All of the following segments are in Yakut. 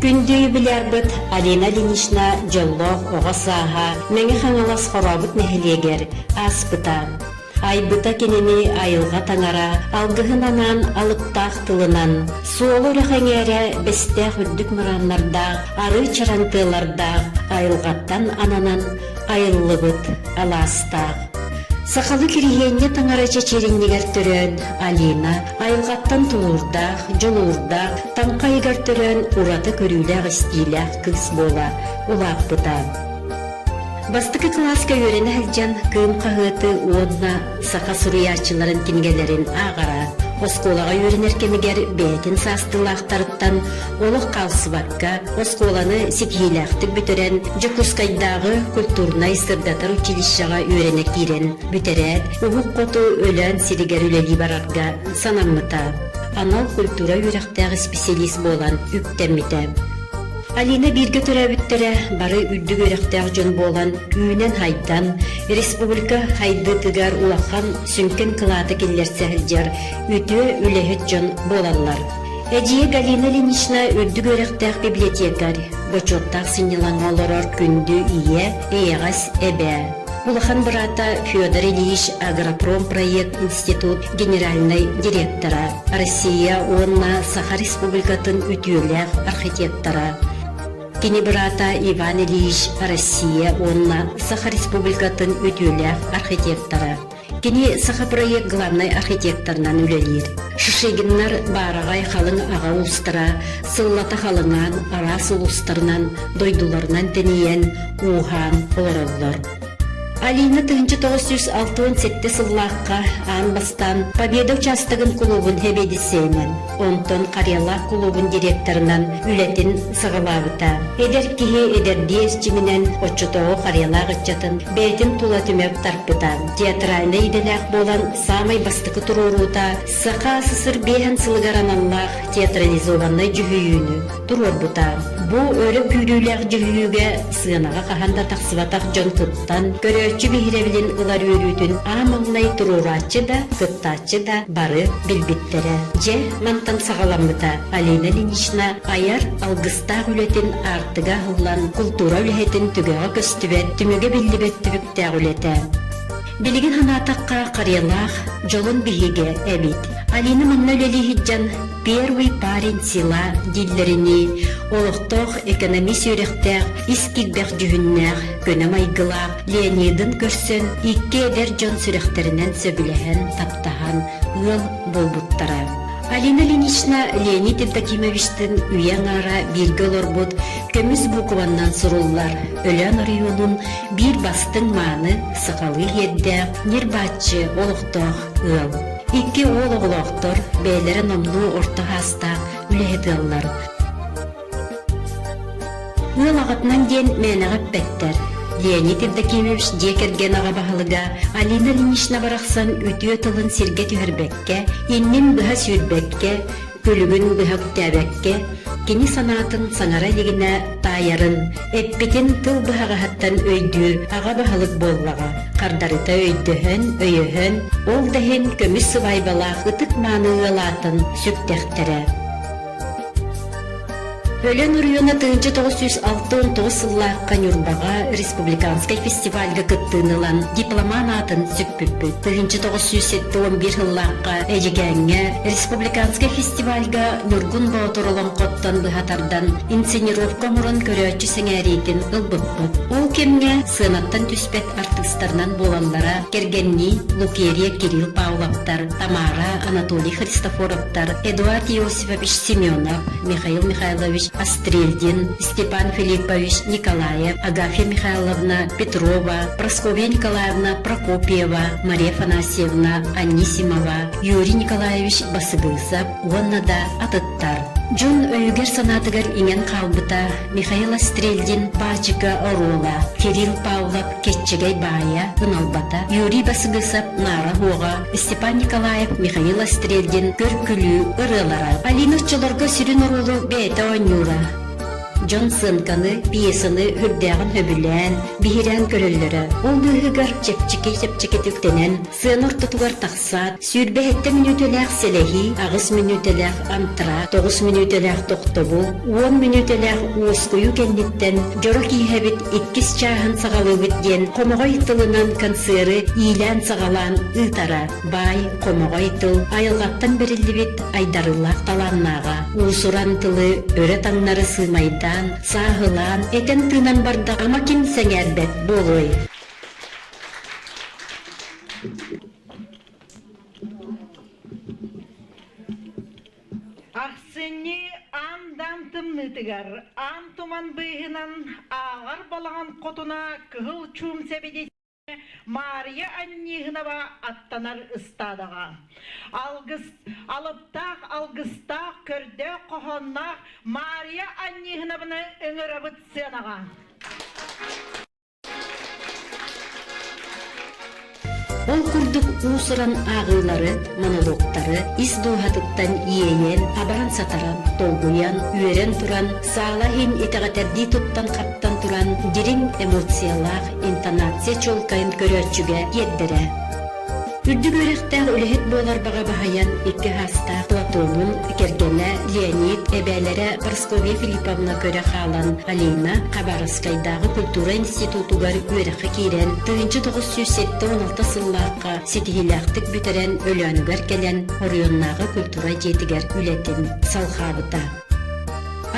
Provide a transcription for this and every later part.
Күндү юбилярбыт Алина Ильинична дьоллоох оҕо сааһа Мэҥэ Хаҥалас Хорообут нэһилиэгэр ааспыта. Айбыта кинини айылҕа таҥара алгыһын анаан алыптаах тылынан, суолу үрэх эҥээрэ бэстээх үрдүк мырааннардаах, арыы чараҥ тыалардаах айылҕаттан ананан айыллыбыт алаастаах. Сахалыы Кириһиэнньэ таҥара чэчиринньигэр төрөөн Алина айылҕаттан тулуурдаах, дьулуурдаах, таҥха ыйыгар төрөөн ураты көрүүлээх-истиилээх кыыс буола улааппыта. Бастакы кылааска үөрэнэ сылдьан Кыым хаһыаты уонна саха суруйааччыларын кинигэлэрин ааҕара. Оскуолаҕа үөрэнэр кэмигэр бэйэтин саастыылаахтарыттан олох хаалсыбакка оскуоланы ситиһиилээхтик бүтэрэн Дьокуускайдааҕы культурнай-сырдатар училищеҕа үөрэнэ киирэн бүтэрээт, Уһук Хоту Өлөөн сиригэр үлэлии барарга санаммыта. Анал культура үөрэхтээх исписэлиис буолан үктэммитэ. Алина бииргэ төрөөбүттэрэ бары үрдүк үөрэхтээх дьон буолан үүнэн-хайдан, республика хайдыытыгар улахан сүҥкэн кылааты киллэрсэ сылдьар үтүө үлэһит дьон буолаллар. Эдьиийэ Галина Ильинична үрдүк үөрэхтээх библиотекарь, бочуоттаах сынньалаҥҥа олорор күндү ийэ, эйэҕэс эбээ. Улахан быраата Федор Ильич Агропромпроект институт генеральнай директора, Россия уонна Саха Республикатын үтүөлээх архитектора. Кини быраата Иван Ильич Россия уонна Саха Республикатын үтүөлээх архитектора. Кини Сахапроект главнай архитекторынан үлэлиир. Шишигиннар баараҕай халыҥ аҕа уустара сыллата халыҥаан араас улуустарынан, дойдуларынан тэнийэн, ууһаан олороллор. Алина 1967 сыллаахха аан бастаан Победа учаастагын кулуубун сэбиэдиссэйинэн, онтон Карелаах кулуубун директорынан үлэтин саҕалаабыта. Эдэр киһи эдэрдии эрчиминэн оччотооҕу Карелаах ыччатын бэйэтин тула түмэ тарпыта. Театральнай идэлээх буолан саамай бастакы туруоруута Саха СССР биэһэн сылыгар аналлаах театрализованнай дьүһүйүүнү туруорбута. Бу өрө күүрүүлээх дьүһүйүүгэ сыанаҕа хаһан да тахсыбатах дьон кыттан, көрөөччү биһирэбилин ылар үөрүүтүн аан маҥнай туруорааччы да, кыттааччы да бары билбиттэрэ. Дьэ, мантан саҕаламмыта Алина Ильинична айар алгыстаах үлэтин аартыга аһыллан, култуура үлэһитин түгэҕэ көстүбэт, түмүгэ биллибэт түбүктээх үлэтэ. Билигин санаатахха, харыйалаах дьолун биһигэ эбит. Алина манна үлэлии сылдьан «Первый парень села» дииллэринии, олохтоох экономист үөрэхтээх, ис килбэх дьүһүннээх, көнө майгылаах Леонидын көрсөн, икки эдэр дьон сүрэхтэринэн сөбүлэһэн, таптаһан ыал буолбуттара. Алина Ильинична Леонид Евдокимовичтыын үйэ аҥаара бииргэ олорбут көмүс буукубаннан суруллар Өлөөн оройуонун биир бастыҥ мааны сахалыы иэрдээх, ньир-бааччы олохтоох ыал. Икки уол оҕолоохтор, бэйэлэрэ номнуо орто саастаах үлэһит ыаллар. Ыал аҕатынан диэн мээнэҕэ эппэттэр. Леонид Евдокимович дьиэ кэргэн аҕа баһылыга Алина Ильинична барахсан үтүө тылын сиргэ түһэрбэккэ, иннин быһа сүүрбэккэ, күлүгүн быһа үктээбэккэ, кини санаатын саҥара илигинэ таайарын, эппитин тыл быһаҕаһыттан өйдүүр аҕа баһылык буоллаҕа, хардарыта өйдөһөн, өйөһөн, ол да иһин көмүс сыбаайбалаах ытык-мааны ыал аатын сүктэхтэрэ. Өлөөн оройуона 1969 сыллаахха Ньурбаҕа республиканскай фестивальга кыттыыны ылан дипломан аатын сүкпүппүт. 1971 сыллаахха Эдьигээҥҥэ республиканскай фестивальга Ньургун Боотур олоҥхоттон быһа тардан инсценировка оҥорон көрөөччү сэҥээриитин ылбыппыт. Ол кэмҥэ сыанаттан түспэт артыыстарынан буолаллара кэргэннии Лукерия Кирилл Павловтар, Тамара Анатолий Христофоровтар, Эдуард Иосифович Семенов, Михаил Михайлович Острельдин, Степан Филиппович Николаев, Агафья Михайловна Петрова, Прасковья Николаевна Прокопьева, Мария Афанасьевна Анисимова, Юрий Николаевич Басыгысов уонна да атыттар. Дьон өйүгэр-санаатыгар иҥэн хаалбыта Михаил Острельдин Паачыка оруола, Кирилл Павлов Кэччэгэй баайа, Ыналбата, Юрий Басыгысов Наара Уоҕа, Степан Николаев, Михаил Острельдин Көр-күлүү ырыалара. Алина оччолорго сүрүн оруолу бэйэтэ оонньуура. Дьон сыаҥканы, пьесаны үрдээҕин сөбүлээн, биһирээн көрөллөрө. Ол быыһыгар чэпчэки-чэпчэкитик үктэнэн, сыана ортотугар тахсаат, 27 мүнүүтэлээх сэлэһии, 8 мүнүүтэлээх антракт, 9 мүнүүтэлээх тохтобул, 10 мүнүүтэлээх уоскуйуу кэнниттэн дьоро киэһэбит иккис чааһын саҕалыыбыт диэн хомоҕой тылынан концеры иилээн-саҕалаан ыытара. Баай, хомоҕой тыл айылҕаттан бэриллибит айдарыылаах талааннааҕа, уус-уран тылы өрө-таҥнары сыымайдаан, сааһылаан, этэн-тыынан барда ама ким сэҥээрбэт буолуой? Ахсынньы аан-даам тымныытыгар аан туман быыһынан ааҕар балаҕан хотуна кыһыл чуум сэбиди Маарыйа Анньыыһынаба аттанар ыстаадаҕа. Алгыс, алыптаах алгыстаах, көрдөөх хоһоонноох Маарыйа Анньыыһынабыны ыҥырабыт сыанаҕа. Ол курдук уус-уран ааҕыылары, монологтары ис дууһатыттан иэйэн, абаран-сатаран, долгуйан, үөрэн туран, саала иһин итэҕэтэрдии туттан-хаптан туран дириҥ эмоциялаах интонация чуолкайын көрөөччүгэ тиэрдэрэ. Үрдүк үөрэхтээх үлэһит буолар баҕа баһыйан икки аһаастаах Платонун кэргэнэ Леонид, эбээлэрэ Прасковья Филипповна көрө хаалан Алина Хабаровскайдааҕы культура институтугар үөрэххэ киирэн 1976 сыллаахха ситиһиилээхтик бүтэрэн Өлөөнүгэр кэлэн оройуоннааҕы культура дьиэтигэр үлэтин салҕаабыта.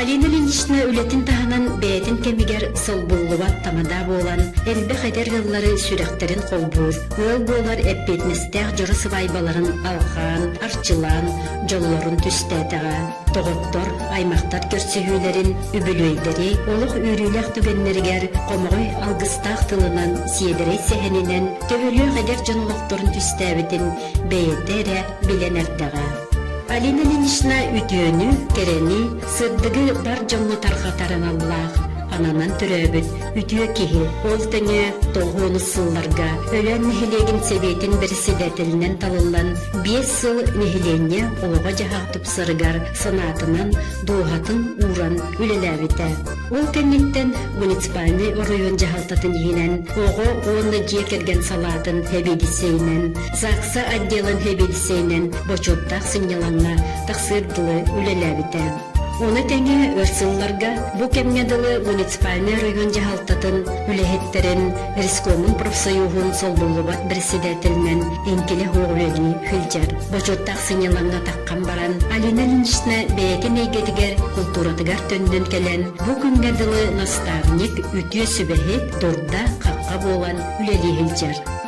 Алина Ильинична үлэтин таһынан бэйэтин кэмигэр солбуллубат тамада буолан, элбэх эдэр ыаллары сүрэхтэрин холбуур, ыал буолар эппиэтинэстээх дьоро сыбаайбаларын алҕаан, арчылаан, дьоллорун түстээтэҕэ. Доҕоттор, аймахтар көрсүһүүлэрин, үбүлүөйдэри, олох үөрүүлээх түгэннэригэр хомоҕой алгыстаах тылынан, сиэдэрэй сэһэнинэн төһөлөөх эдэр дьон олохторун түстээбитин бэйэтэ эрэ билэн эрдэҕэ. Алина Ильинична үтүөнү, кэрэни, сырдыгы бар дьоҥҥо тарҕатар аналлаах, ананан төрөөбүт үтүө киһи. Ол тэҥэ тоҕуонус сылларга Өлөөн нэһилиэгин сэбиэтин бэрэссэдээтэлинэн талыллан, биэс сыл нэһилиэнньэ олоҕо-дьаһаҕа тупсарыгар санаатынан, дууһатын ууран үлэлээбитэ. Ол кэнниттэн муниципальнай оройуон дьаһалтатын иһинэн оҕо уонна дьиэ кэргэн салаатын сэбиэдиссэйинэн, ЗАГСа отделын сэбиэдиссэйинэн бочуоттаах сынньалаҥҥа тахсыар дылы үлэлээбитэ. Ону тэҥэ өр сылларга бу кэмҥэ дылы муниципальнай оройуон дьаһалтатын үлэһиттэрин Рескомун профсоюһун солбуллубат председателинэн эҥкилэ суох үлэлии сылдьар. Бочуоттаах сынньалаҥҥа таххан баран, Алина Ильинична бэйэтин эйгэтигэр, култууратыгар төннөн кэлэн, бу күҥҥэ дылы наставник, үтүө сүбэһит, дурда, хахха буолан үлэлии сылдьар.